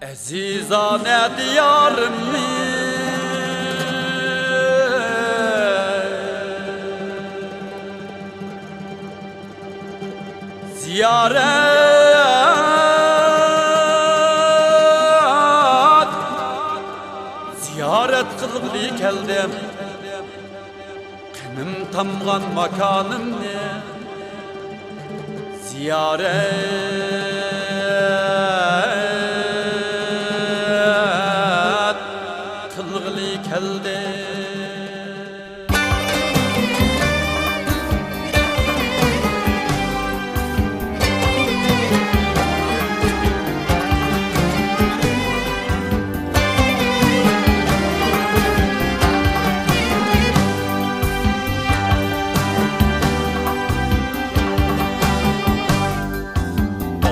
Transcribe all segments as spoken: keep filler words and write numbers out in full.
ئەزىزانە دىيارىمنى زىيارەت، زىيارەت قىلغىلى كەلدىم. قېنىم تامغان ماكانىمنى زىيارەت قىلغىلى كەلدىم.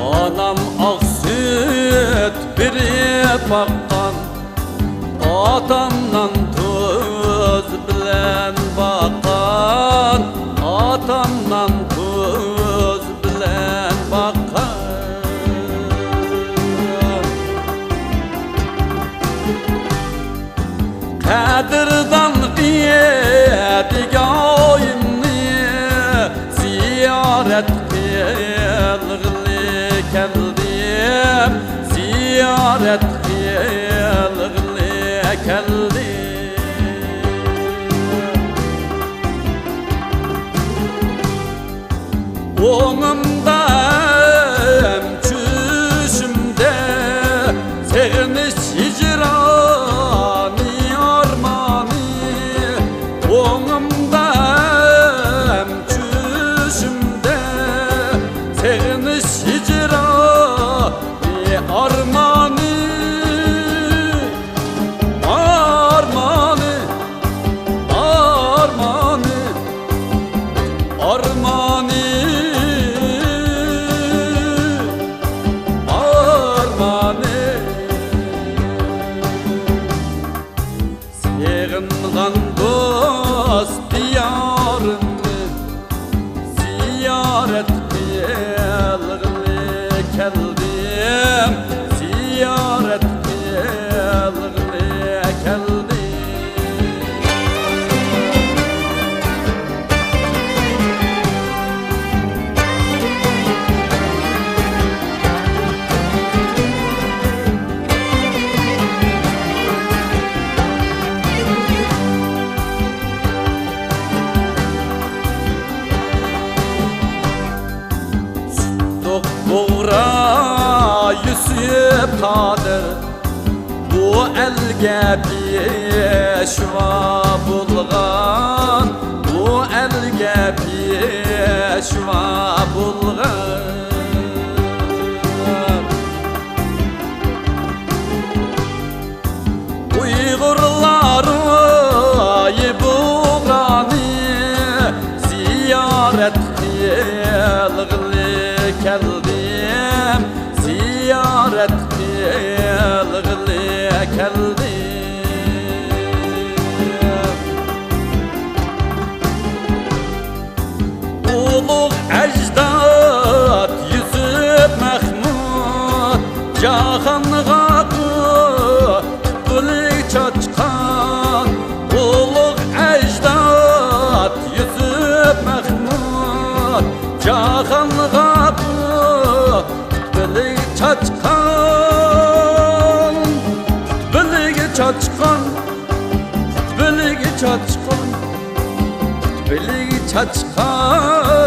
ئانام ئاق سۈت بېرىپ باققان، ئاتام نان تۇز بىلەن باققان، ئاتام نان تۇز بىلەن باققان. قەدىردان ئىدىگايىمنى زىيارەت قىلغىلى كەلدىم، زىيارەت قىلغىلى كەلدىم. ئوڭۇمدا ھەم چۈشۈمدە سېغىنىش ھىجرانى ئارمانى. ئوڭۇمدا ھەم چۈشۈمدە سېغىنىش ھىجرانى ئارمانى. ئارمانى، ئارمانى، ئارمانى، ئارمانى. سېغىنغان دوست دىيارىمنى زىيارەت قىلغىلى كەلدىم، زىيارەت قىلغىلى كەلدىم. سۇتۇق بۇغرا يۈسۈپ قادىر، بۇ ئەلگە پېشۋا بولغان، بۇ ئەلگە پېشۋا بولغان. ئۇيغۇرلار ئايى بۇغرانى زىيارەت قىلغىلى كەلدىم، زىيارەت قىلغىلى كەلدىم. ئۇلۇغ ئەجداد يۈسۈپ مەھمۇد جاھانغا قۇتبىلىك چاچقان. ئۇلۇغ ئەجداد يۈسۈپ مەھمۇد جاھانغا قۇتبىلىك چاچقان. قۇتبىلىك چاچقان. قۇتبىلىك چاچقان، قۇتبىلىك چاچقان،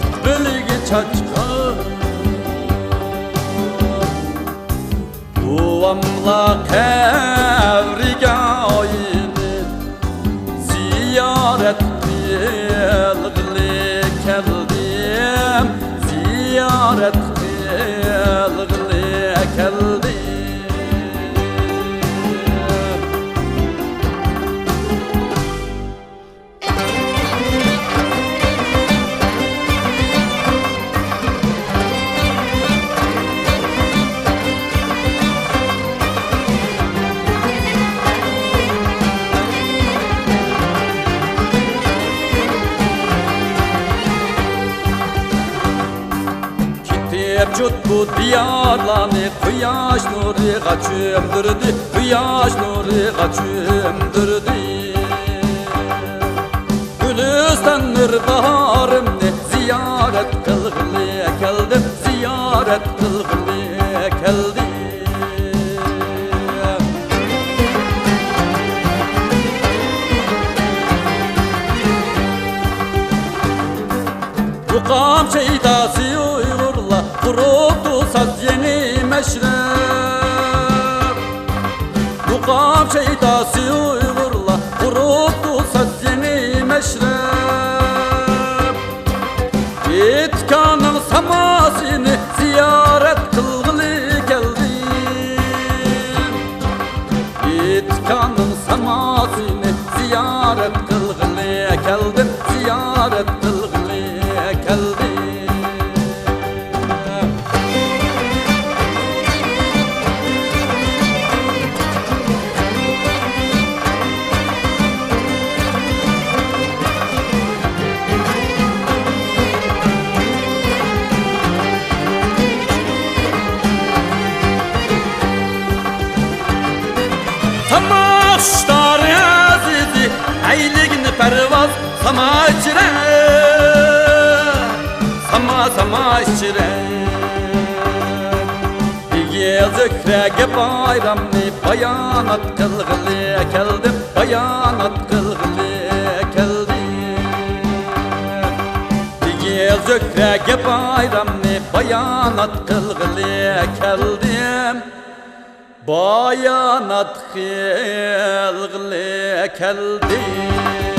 قۇتبىلىك چاچقان. بوۋاملار قەبرىگاھىنى زىيارەت قىلغىلى كەلدىم، زىيارەت قىلغىلى كەلدىم. كېتىپ جۇت بۇ دىيارلارنى قۇياش نۇرىغا چۆمدۈردى، قۇياش نۇرىغا چۆمدۈردى. گۈلىستان نۇر باھارىمنى زىيارەت قىلغىلى كەلدىم، زىيارەت قىلغىلى كەلدىم. مۇقام شەيداسى ئۇيغۇرلار قۇرۇپتۇ ساز يېڭى مەشرەپ. مۇقام شەيداسى ئۇيغۇرلار قۇرۇپتۇ ساز يېڭى مەشرەپ. ئېتىكانىڭ ساماسىنى زىيارەت قىلغىلى كەلدىم. ئېتىكانىڭ ساماسىنى زىيارەت قىلغىلى كەلدىم، زىيارەت قىلغىلى كەلدىم. ساما قۇشلار ئەزىزى ئەيلىگىن پەرۋاز، ساما ئىچرە، ساما، ساما ئىچرە. ئېگىز زۆھرەگە بايرامنى بايانات قىلغىلى كەلدىم، بايانات قىلغىلى كەلدىم. ئېگىز زۆھرەگە بايرامنى بايانات قىلغىلى كەلدىم، بايانات قىلغىلى كەلدىم.